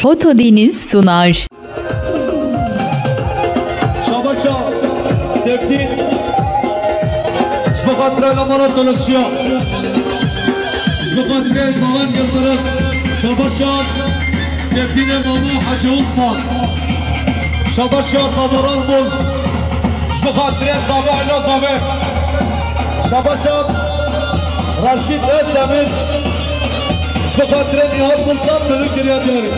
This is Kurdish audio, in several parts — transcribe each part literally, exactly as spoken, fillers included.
Foto Deniz sunar. Şabaşa Sevdîn. Ji bo xatirê Lamala Tolokçiya. Ji bo xatirê Balan Yildirim. Şabaşa Sevdînê Mamo Hacı Osman. Şabaşa Kabaran Bol. Ji bo xatirê Zave Ela Zave. Şabaşa Raşîd Özdemir. Ji bo xatirê Nihat Gulzar, Dönük Kirya Diyarî.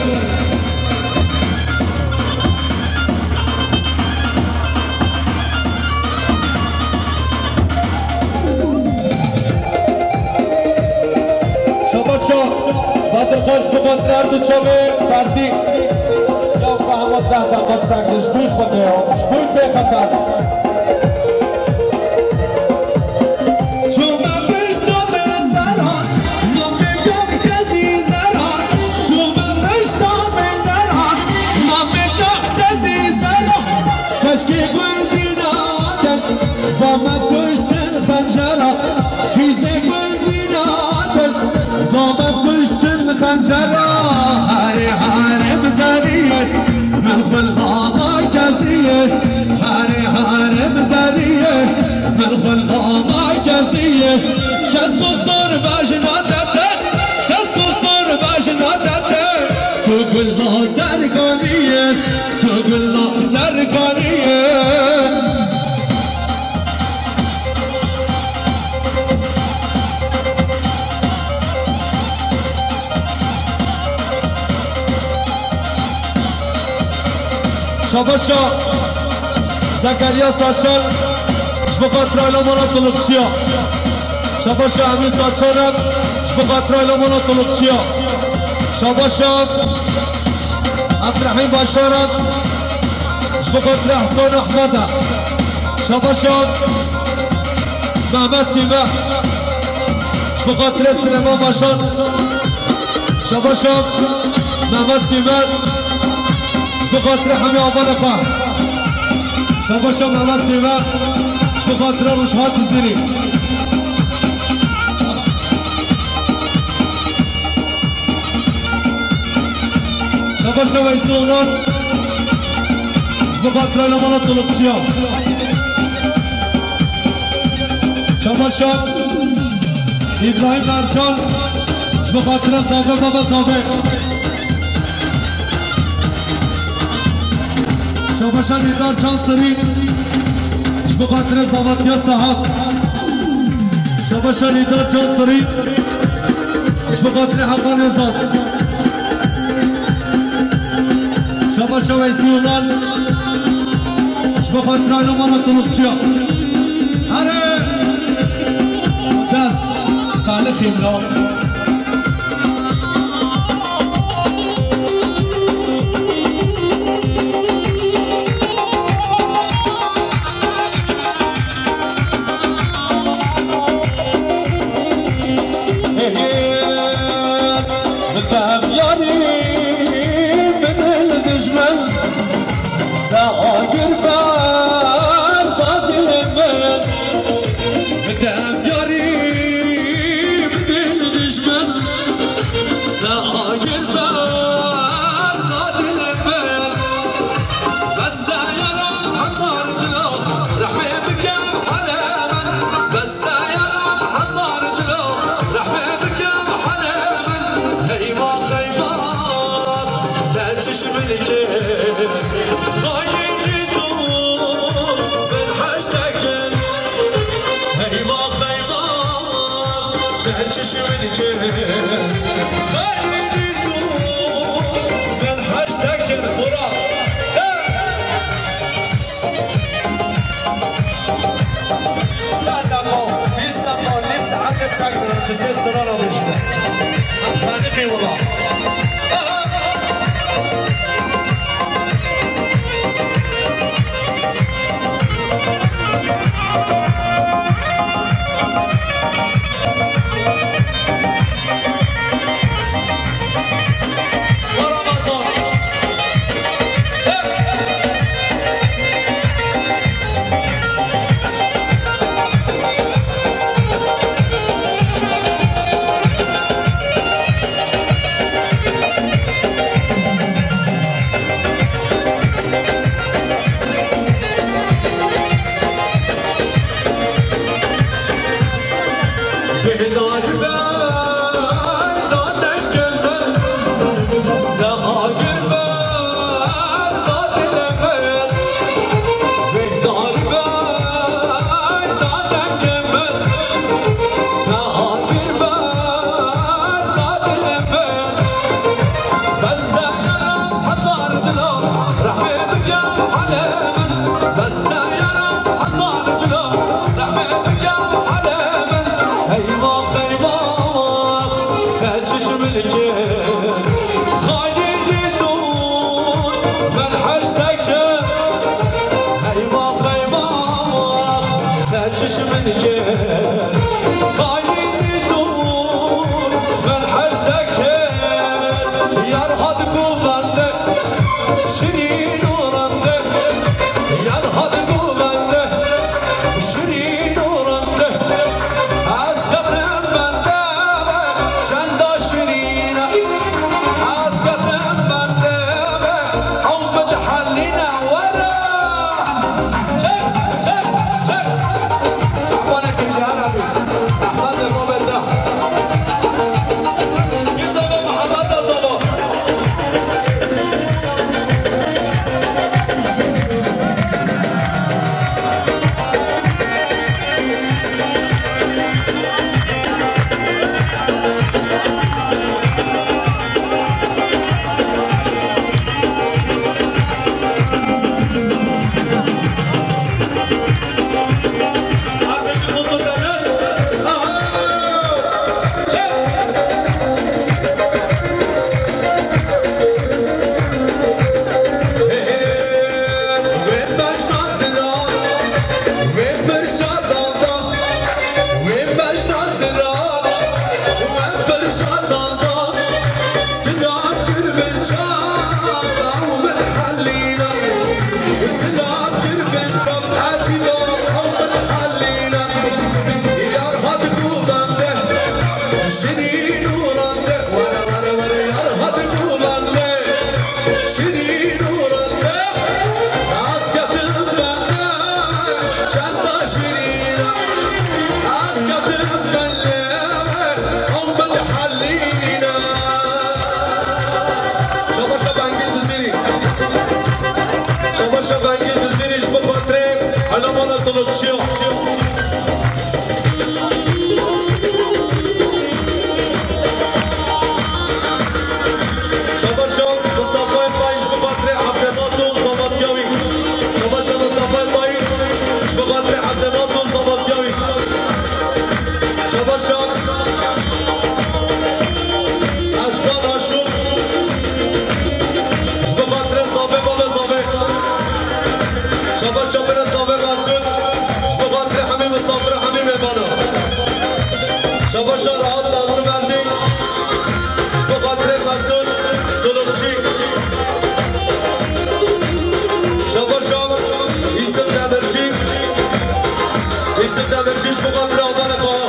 Şabaşa Badirxan, ji bo xatirê her du çavê Ferdî. Ya Mehmet, deh deqa sekine, ji bo xwe de ya, ji bo bêxeter. Çûme pişta min zera, namê gam kesî zera. Çûme pişta min zera, namê gam kesî zera. Keşkê gundîna te, va me kuştin xencera. Xîzê gundîna te, va me kuştin xencera. Harê harê bizariyê, min xwe lama kesiyê. Harê harê bizariyê, min xwe lama kesiyê. Kes qusur bajna te te, kes qusur bajna te te. Tu gula zerganiyê, tu gula zerganiyê. Şabaşa Zekeriya Saçan, ji bo xatira Lamala Tulukçiya. Şabaşa Emîn Saçan, ji bo xatira Lamala Tulukçiya. Şabaşa Abdurrahîm Başaran, ji bo xatira Hesen Ehmed e. Şabaşa Mehmet Sîme, ji bo xatira Silêman Başan. Şabaşa Mehmet Sîme, ji bo xatira hemî avana xwe. Şabaşa Mehmet Sîme, ji bo xatira Rojhat Zîrî. Şabaşa Weysî Onan, ji bo xatira Lamala Tulukçiya. Şabaşa Îbrahîm Ercan, ji bo xatira Zave, baba Zave. Şabaşa Nîdar Cansirî, ji bo xatira Zavatiya Sahat. Şabaşa Nîdar Cansirî, ji bo xatira Heqan Êzad. Şabaşa Weysî Yunan, ji bo xatira Lamala Tulukçiya. Here! Dest, talixî bira. Hê hê, bi tev yarî bi dil dijmin, te agir ber ba dilê min. Bi tev yarî bi dil dijmin, te agir ber ba dilê min. Bes Yaran hezar dilo, rehmê bikem halê min. Bes yaran hezar dilo, rehmê bikem halê min. Heyva heyva, te çiş min kir, xayînî tu min heşte kir. Heyva heyva, te çiş min kir, xayînî tu min heşte kir. Murat. Govende, şirîn û rende, yar hat govende, şirîn û rende. Ez ketim bende ve çenda şirîn e. Ez ketim bende ve ew min dihelîne were. Çek, çek, çek. Ehmaneke çi her hebî. Ehmed ê Mehmet da. Kî zava Mihemed da zava. Silav kir bin çav, ew min helîna. Silav kir bin çav, etîba, ew min helîna. Yar hat govende, şirîn û rende. Were, were, were, yar hat govende, şirîn û rende. Ez ketim bende, çenda şirîn e. Ez ketim bende, ew min dihelîne. Şabaşa Vengê Cizîrî. Şabaşa Vengê Cizîrî ji bo xatirê elewana Dulukçiya. Şabaşa Mistefayê Tayî ji bo xatirê Evdemaz û Zavatiyawî. Şabaşa Mistefayê Tayî ji bo xatirê Evdemaz û Zavatiyawî. Şabaşa Ezdan Aşûk ji bo xatirê Zavê, bavê Zavê. Şabaşa birê Zavê Mesûd ji bo xatirê hemî misafir û hemî mêvanan. Şabaşa Rahat Tanrıverdi ji bo xatirê Mesûd Dulukçî. Şabaşa Yusuf Demirci, Yusuf Demirci ji bo xatirê Adanê Xaha.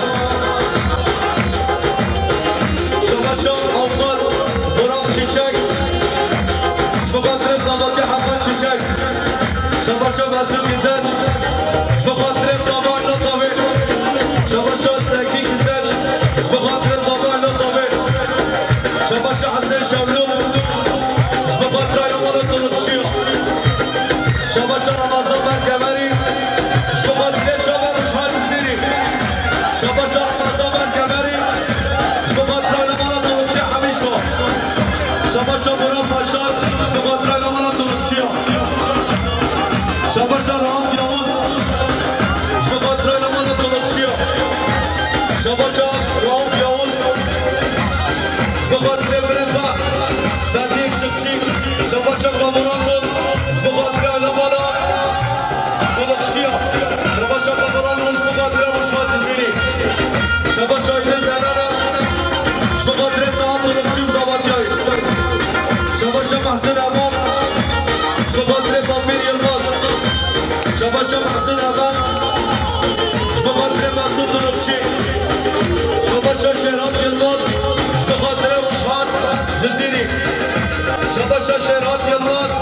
Şabaşa Avukat Burak Çiçek ji bo xatirê Zavatê Hakan Çiçek. Şabaşa Mesûd Güzel ji bo xatirê Zava Ayna Zavê. Şabaşa Zekî Güzel ji bo xatirê Zava Ayna Zavê. Şabaşa Hesen Şevlû ji bo xatirê Ayna Mala Dulukçiya. Şabaşa Ramazan Bergeverî ji bo xatirê çava Rojhil Cizîrî. Şabaşa Ramazan Bergeverî ji bo xatirê Ayna Mala Dulukçiya Hemîşka. Şabaşa Murat Paşar ji bo xatirê Ayna Mala Dulukçiya. Şabaşa Rauf Yavuz ji bo xatirê Ayna Mala Dulukçiya. Şabaşa Rauf Yavuz ji bo xatirê birê xwe Ferdî Işıkçı. Şabaşa Kamuran Gul ji bo xatirê Ayna Mala Dulukçiya. Şabaşa Kamuran Gul ji bo xatirê Rojhil Cizîrî. Şabaşa Îdris Erere ji bo xatirê Saad Dulukçî û Zavatiyayî. Şabaşa Mehsûn Evan ji bo xatirê Bapîr Yilmaz. Şabaşa Mehsûn Evan ji bo xatirê Mesûd Dulukçî. Şabaşa Şêrhat Yilmaz ji bo xatirê Rojhil Cizîrî. Şabaşa Şêrhat Yilmaz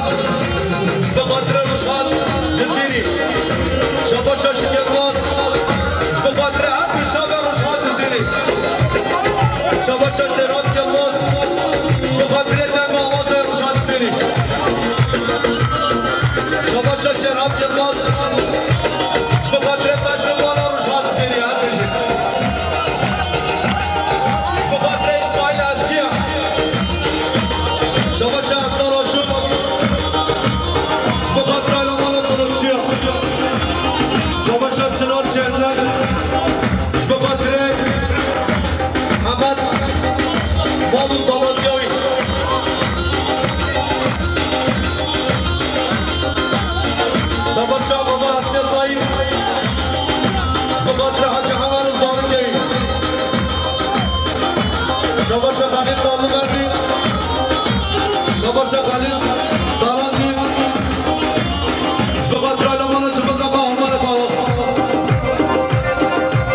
ji bo xatirê Rojhil Cizîrî. Şabaşa Şik Yilmaz ji bo xatirê her du çavê Rojhil Cizîrî. Şabaşa Şêrhat Yilmaz ji bo xatirê deng û awazê Rojhil Cizîrî. Şabaşa Xalîl Daran Mîr, ji bo xatira Lemana Çubika Bahomara Baho.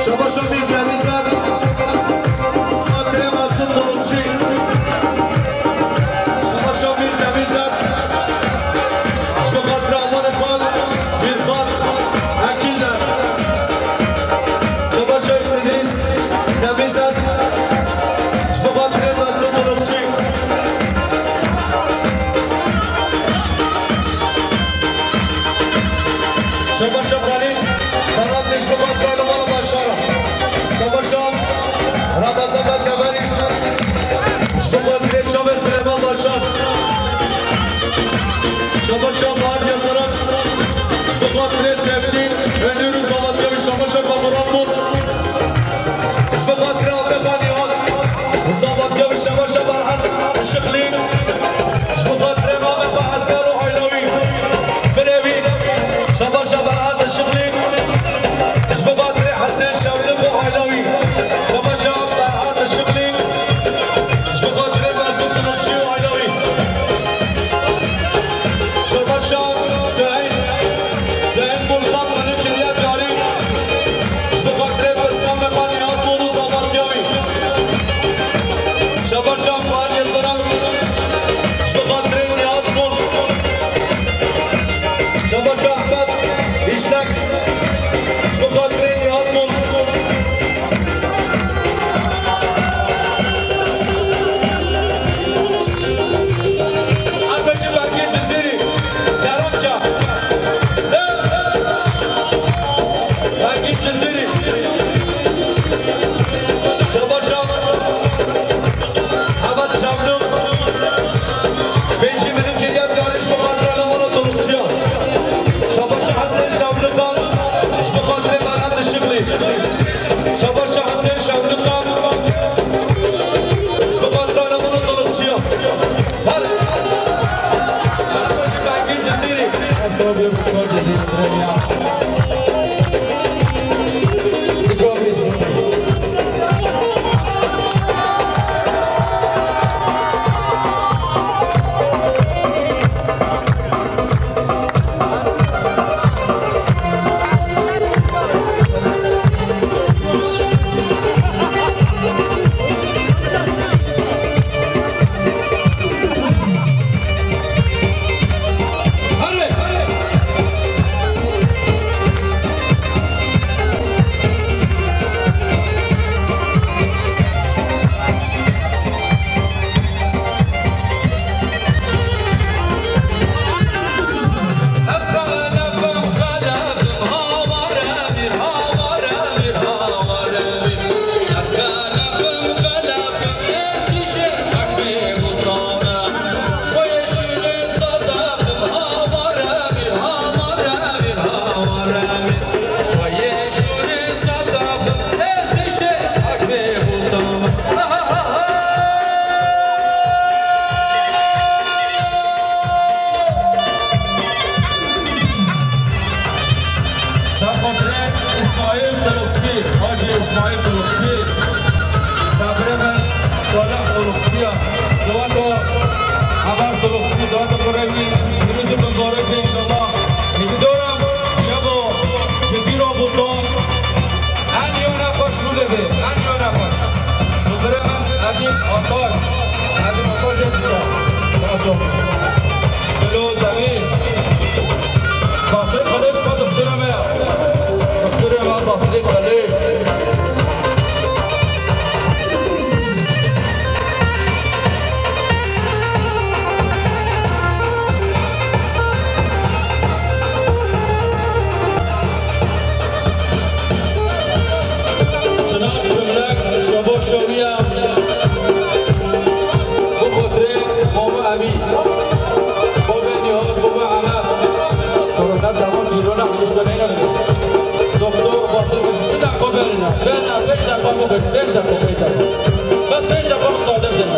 Şabaşa Mîr Demîzer, Xatirê Mesûd Bulutçî. Şabaşa Mîr Demîzer, ji bo xatira Amanê Xal, Mîrxan, Ekîler. Şabaşa Îdrîs Demîzer, ji bo xatirê Mesûd Bulutçî. Şabaşa Xalîl Ferhat Bey ji bo xatirê Lemana Başara. Şabaşa Ramazan Belkeverî ji bo xatirê Çavê Silêman Başar. Şabaşa Bahar Yildirim ji bo xatirê Sevdîn Önür û Zavatya wî. Şabaşa Kamuran bû. Ji bo xatirê Atefa Nîhat û Zavatya wî. Şabaşa Ferhat Işıklı. Ji bo xatirê mamê xwe Esker û aîla wî. Birê wî. Şabaşa Ferhat Işıklı. Ji bo xatirê Hesên Şevlik û aîla wî. Şabaşa Ferhat Işıklı. Ji bo xatirê Mesûd Bulutçî û aîla wî. Şabaşa Hüseyin. Hüseyin Bulsan, Malik Kiryat Yarî. Ji bo xatirê Bistan Mekan Nihat Bol û Zavatya wî. Şabaşa Fuat Yildirim. Ji bo xatirê Nihat Bol. Şabaşa Ehmed Îşlek. Ji bo xatirê Nihat Bol. Em bêjin Bergê Cizîrî, Keramca. Bergê Cizîrî. Şabaşa Hemed Şevlû. Pêncî milî kiriye diyarî ji bo xatira Lemana Tolukçiya. Şabaşa Hesên Şevlû Xan, ji bo xatirê Ferhat Işıklı. Şabaşa Hesên Şevlû Xan, ji bo xatira Lemana Tolukçiya. Her, her başı Bergê Cizîrî. Ser xatirê Îsmaîl Tolokçî, Hacî Îsmaîl Tolokçî, kabirê me Salih Tolokçî ya. Daweta Hemer Tolokçî, daweta kurê wî, pîroz û mubarek be înşallah. Hêvîdar im, şeva Cizîra Botan, en yone xweş rûnê be, en yone xweş. Muxbirê min Edîb Ataş, Edîb Ataş ê dîta. Bravo. Bilo Demîr. Basrî Qilîç, xwe doktorê me ya. Doktorê me Basrî Qilîç. Çinak Cumlek, şevo şewiya. Bi xatirê Mamo Emî. Bavê Nîhat, bavê Emed. Korona zaman cîrona hemîşte neyne bide. Doktor Basir, bir dakika verine. Verine, beş dakika mı ver? Beş dakika, beş dakika. Bes beş dakika müsaade edin.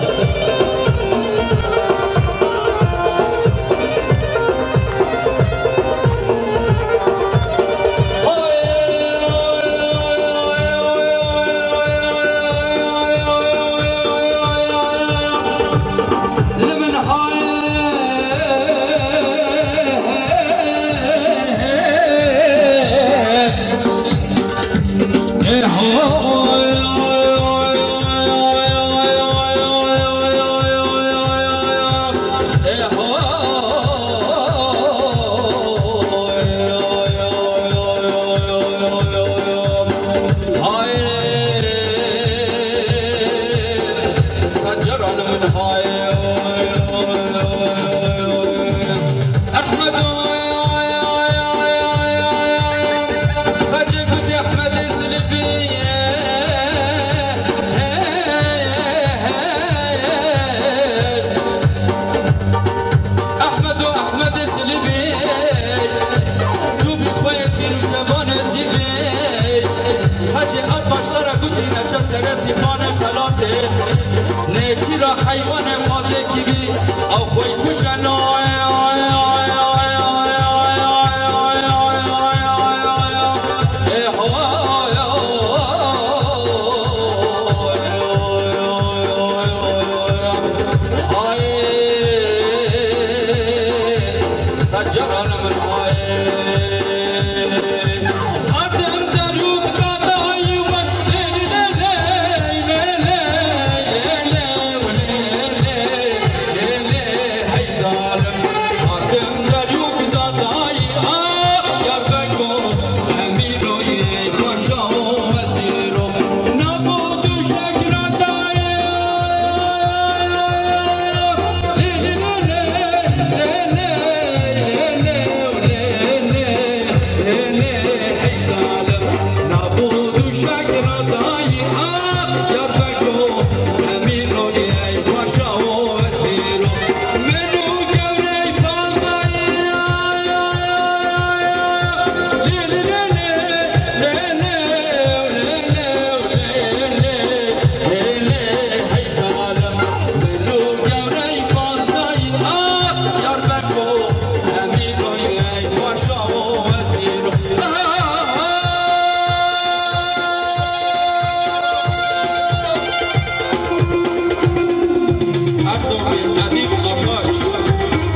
Her sortê edîb Ataş,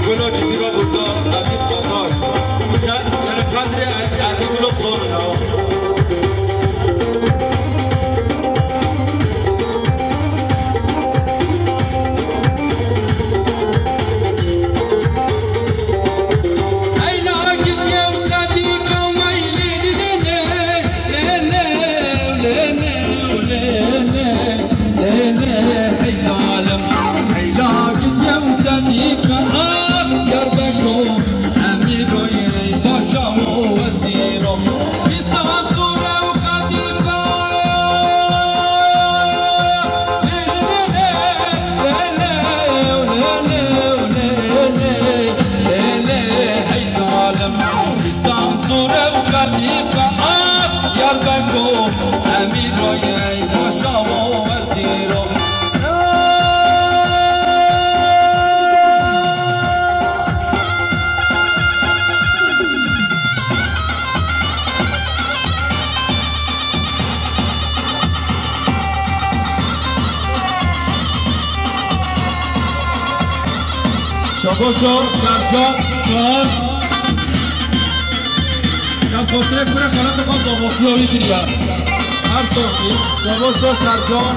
gula Cizîra burada edîb Ataş. Ke-, yani qedrê edîb lo zonin ha. Şabaşa Sercan Çağan. Ser xatirê kurê xelata xwe zavatiya wî kiriye. Her saxî. Şabaşa Sercan.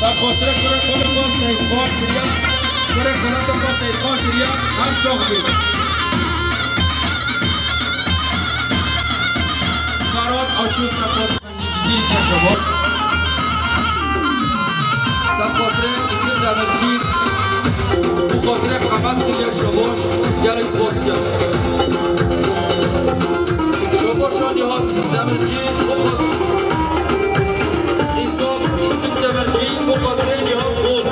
Ser xatirê kurê xelata xwe Seyîdxan kiriye. Kurê xelata xwe Seyîdxan kiriye. Her saxî. Ferhat Aşûr ser xatirê Cizîrî kiriye şabaş. Ser xatirê Îsif Demircî, bi xatirê Hemed kiriye şabaş, gelek spas dikim. Şabaşa Nîhat Demircî, bi xat-, Îsaf, Îsif Demircî, bi xatirê Nîhat Dol.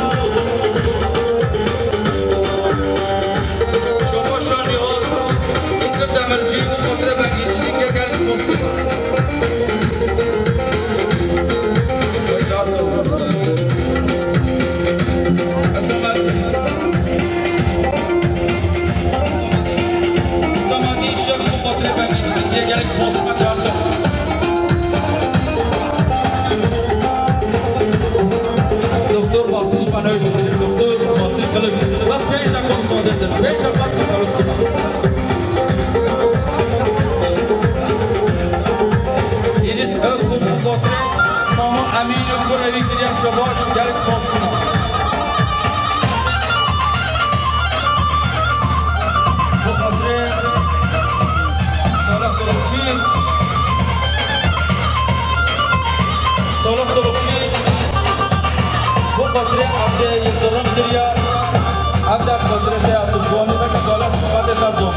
Şabaşa Nîhat, Îsif Demircî, bi xatirê Bengî Cizîrî kiriye, gelek spas dikim. Doktor Bahtîş Manoj, Doktor Basî Kılıç. Bas pênc dakika müsaade edin. Pênc dakika kalırsa. Îris Özkurt, bi xatirê Mamo Emîn û kurê wî kiriye şabaş, gelek spas dikim. Bi xatirê Salih Durukçî, Salih Durukçî, bi xatirê Evdê Yildirim kiriye, ev de xatirê te ya tu ziwanî veke Salih, xatirê te zor.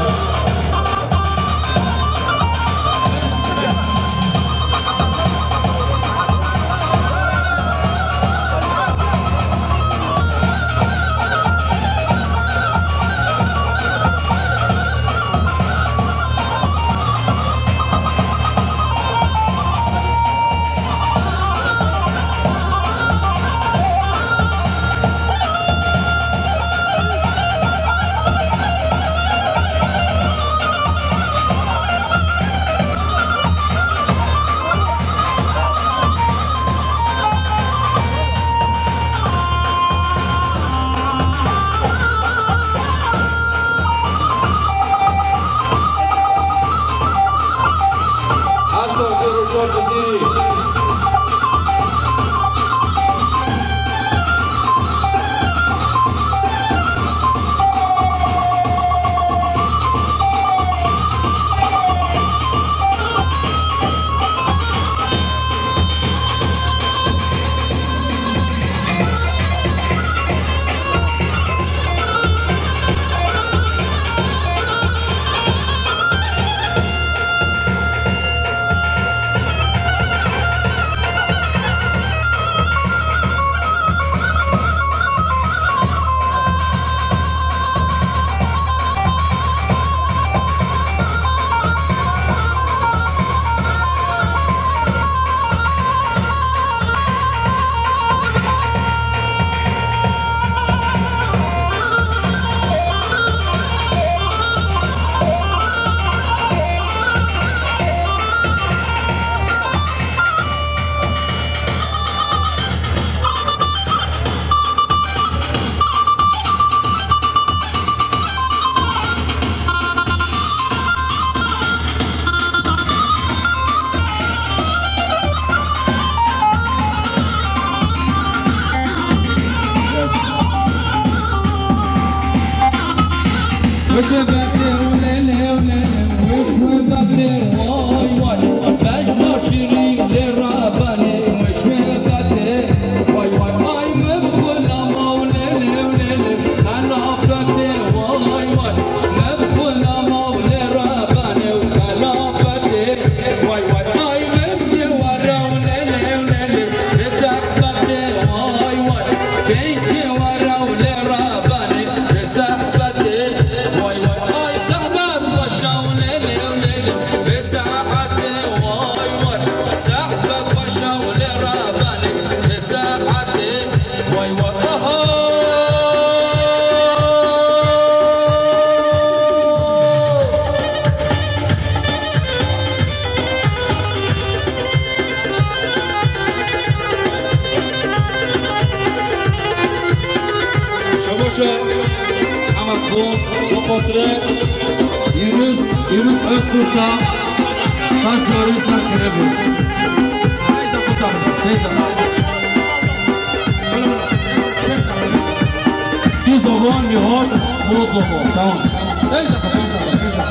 Şebaşa Hemed Xon, Xon Kotre, Yunus, Yunus Özkurt'a, Sancları Sankırı bu. Teyze Kutsal, teyze. Ti zobon, mi hot, bu zobon. Tamam. Teyze Kutsal, teyze.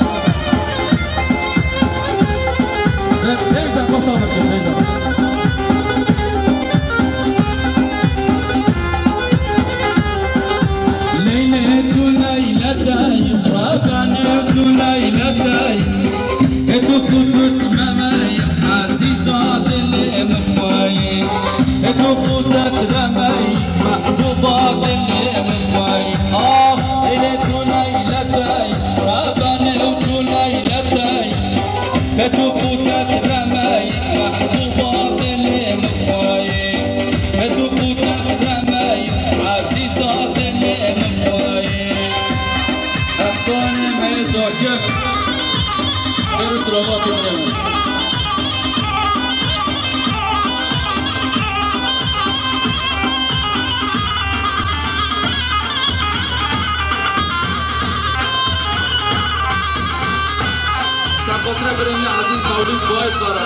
Teyze Kutsal, teyze. Leylê tu leyletey, Raganê tu leyletey. Ê tu qudut memey, ezîza dilê min weyî. Ê tu qudet remey, mehbûba dilê min weyî. Ah, ê tu leyletey, Raganê tu leyletey. Ê tu qudet remey, mehbûba dilê min weyî. Ê tu qudet remey, ezîza dilê min weyî. Ehsanê me yê Zakir. Xêr û selamatê birê min. Serxatire birê min ezîz Mewlûd Vahid Kara.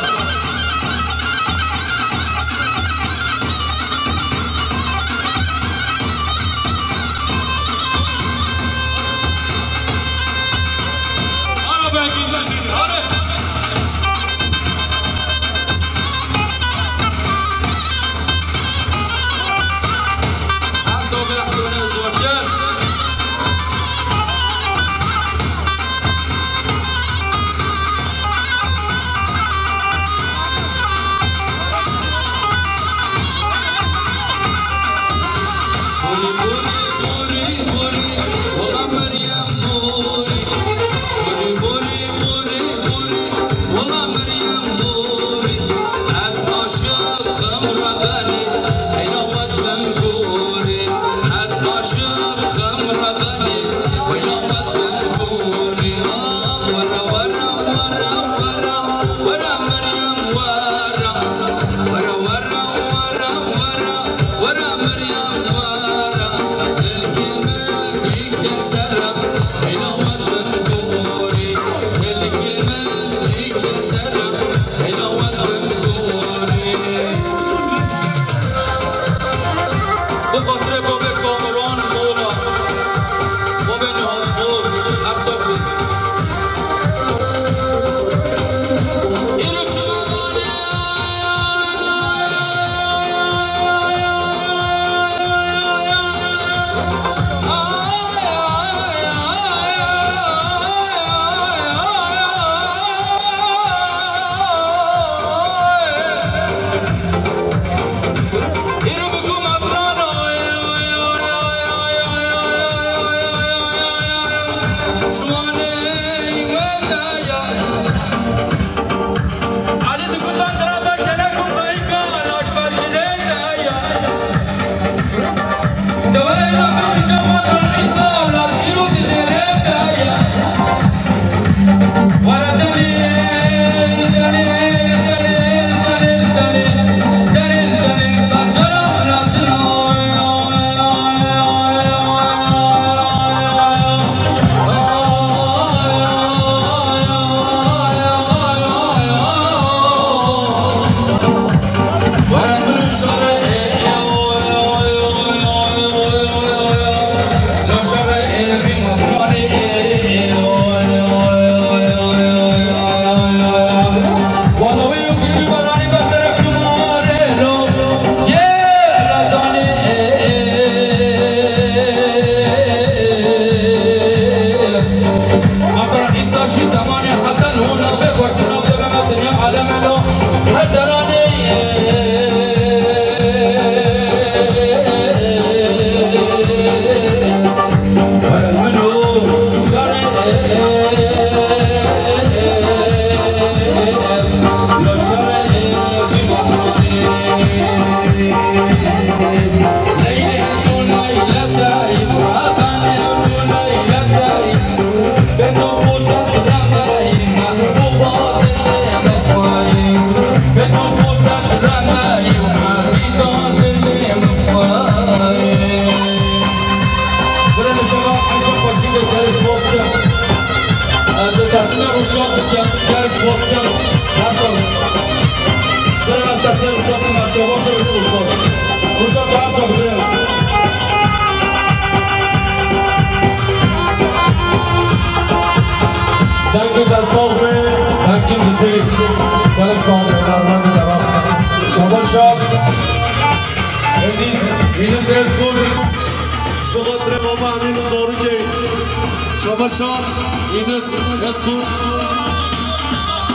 Hezkurt. Ji bo xatirê Baba Emîn û Zarokê. Şabaşa Yunus Hezkurt.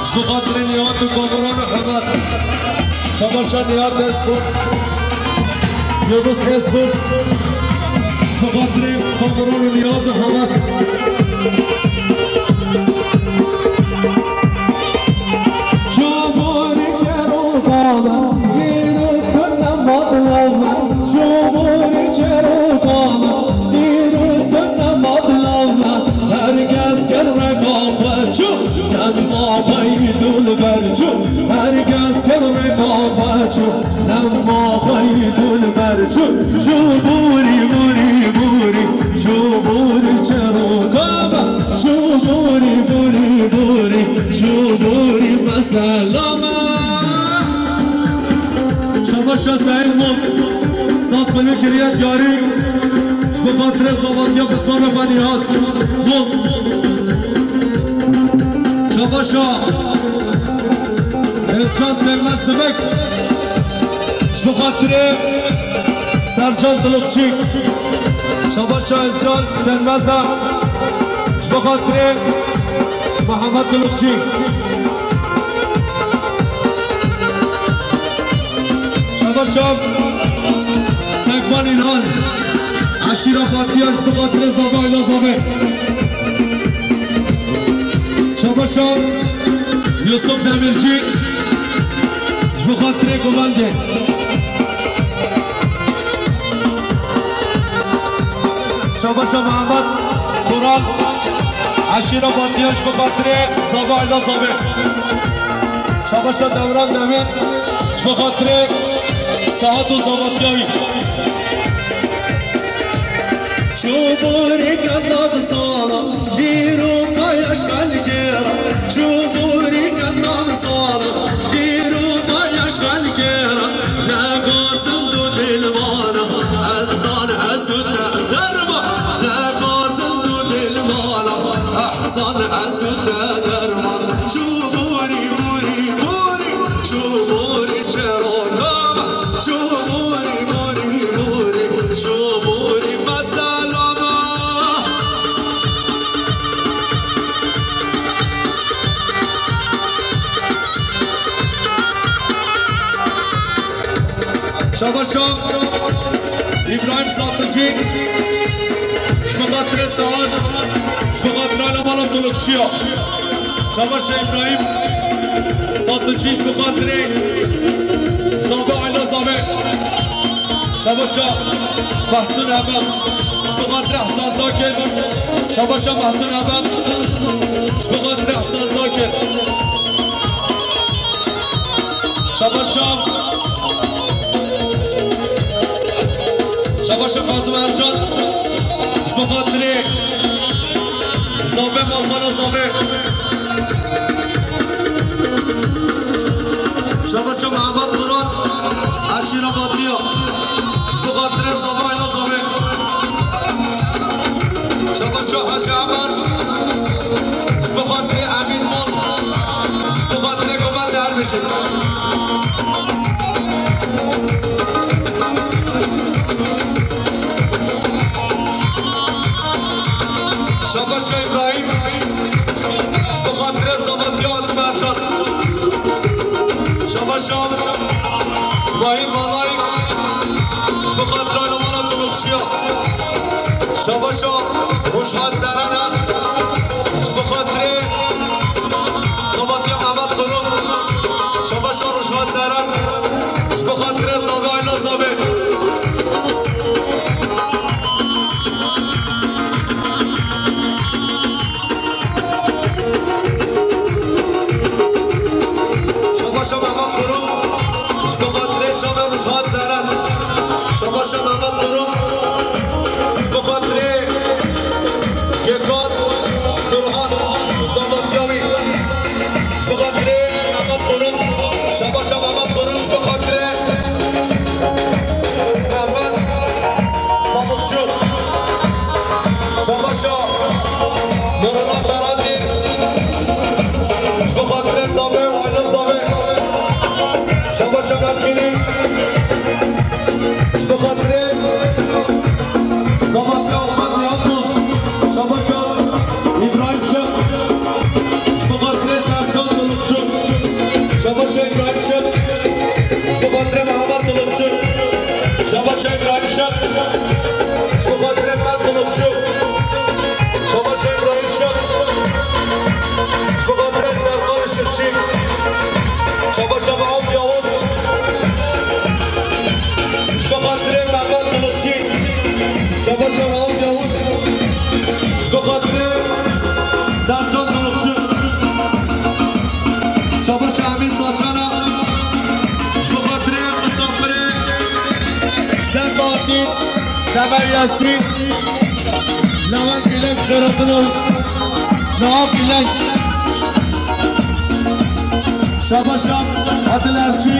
Ji bo xatirê Nihat û Kamuran û Hemed. Şabaşa Nihat Hezkurt. Yunus Hezkurt. Ji bo xatirê Kamuran û Nihat û Hemed. Çûbûrî çeroka me, dîrok tune matla me. Çûbûrî çeroka me, dîrok tune matla me. Her kes ker reka xwe çû, dema xwe yî dûl ber çû. Her kes ker reka xwe çû, dema xwe yî dûl ber çû. Çûbûrî, bûrî, bûrî, çûbûrî çeroka me. Çûbûrî, bûrî, bûrî, çûbûrî me selame. Şabaşa Seîd Mûk, sat bînî kiriyet yarî, ji bo xatirê zavatiya pismamê xwe Nihat Mûk. Şabaşa Hezcan Sermez Sibik, ji bo xatirê Sercan Dulukçî. Şabaşa Hezcan Sermez e, ji bo xatirê Mihemed Dulukçî. Şabaşa Sekman Îlhan, eşîra Fatiya, ji bo xatirê Zava Îla Zavê. Şabaşa Yusuf Demirci, ji bo xatirê Govendê. Şabaşa Mihemed Kural, eşîra Fatiya, ji bo xatirê Zava Îla Zavê. Şabaşa Dewran Demîr, ji bo xatirê saet û zavatiyayî. Çûbûrî ke nav sala, dîroka yaş xelkê re. Çûbûrî ke nav sala, dîroka yaş xelkê re. Ne gazim du dilmana, ez dan ez û te derma. Ne gazim du dilmana, ehsan ez û te derma. Çûbûrî, bûrî, bûrî, çûbûrî çeroka me. Çûbûrî, bûrî, bûrî, çûbûrî me selame. Şabaşa Îbrahîm Satıcı, ji bo xatirê Saad, ji bo xatirê Alamana Dulukçiya. Şabaşa Îbrahîm Satıcı, ji bo xatirê Zava Îla Zavê. Şabaşa Mahsun Emem, ji bo xatirê Ehsan Zakir. Şabaşa Mahsun Emem, ji bo xatirê Ehsan Zakir. Şabaşa, şabaşa Kazım Ercan, ji bo xatirê Zavê, malxana Zavê. Şabaşa Mehmet Murat, eşîra Batiya, ji bo xatirê Zava Îla Zavê. Şabaşa Hacı Emer, ji bo xatirê Emîn Mal, ji bo xatirê Govendê her bêjin. Şabaşa Îbrahîm, ji bo xatirê Zavatiya Azim Ercan. Şabaşa Mahîr Balay, ji bo xatira Lamana Dulukçiya. Şabaşa Rojhat Zerene, ji bo xatirê Zavatiya Mehmet Kurum. Şabaşa Rojhat Zeren, ji bo xatirê Zavê Îla Zavê. Şabaşa Mehmet Kurum, ji bo xatirê çavê Rojhat Zeren. Şabaşa Mehmet Kurum, ji bo xatirê Gökhan Şabaşa Rauf Yavuz, ji bo xatirê Sercan Dilokçu. Şabaşa Emîn Saçana, ji bo xatirê misafirê ji Deng Bartîn, Demel Yasîn, Lewent Îlek Xêratina, Nahak Îlek. Şabaşa Adil Erçî,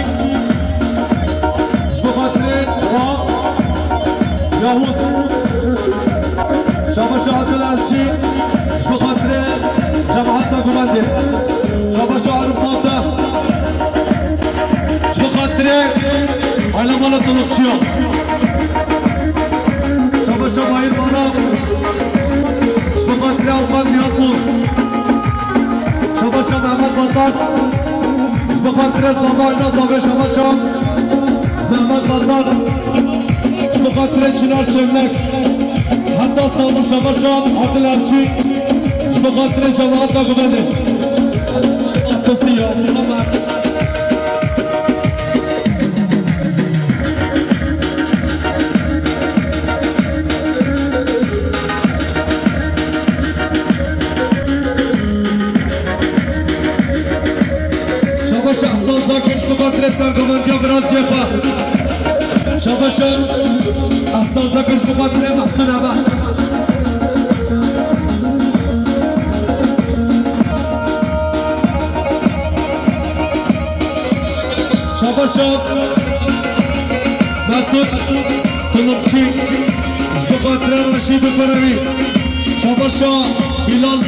ji bo xatirê Rauf Yavuz. Şabaşa Adil Erçî, ji bo xatirê cemaeta guvendê. Şabaşa Arif Mata, ji bo xatirê alemana Dilokçiya. Şabaşa Mahir Bana, ji bo xatirê Avukat Nihat Bol. Şabaşa Mehmet Batar, ji bo xatirê Zava Ayna Zave. Şabaşa Mehmet Batar, ji bo xatirê Çinar Çemlek. Heta Stenbol. Şabaşa Adil Erçî, ji bo xatirê cemaeta guvendê. Kisiya. Şabaş Ehsan Zakir, ji bo xatirê sergovendiya viraziyê xwe. Şabaş Ehsan Zakir, ji bo xatirê Mehsûn Ebe. Şabaşa Mesut Tulumçî, ji bo xatirê Reşîd û Kurevî. Şabaşa Bilal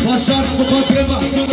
Başar, ji bo xatirê Mehsûn.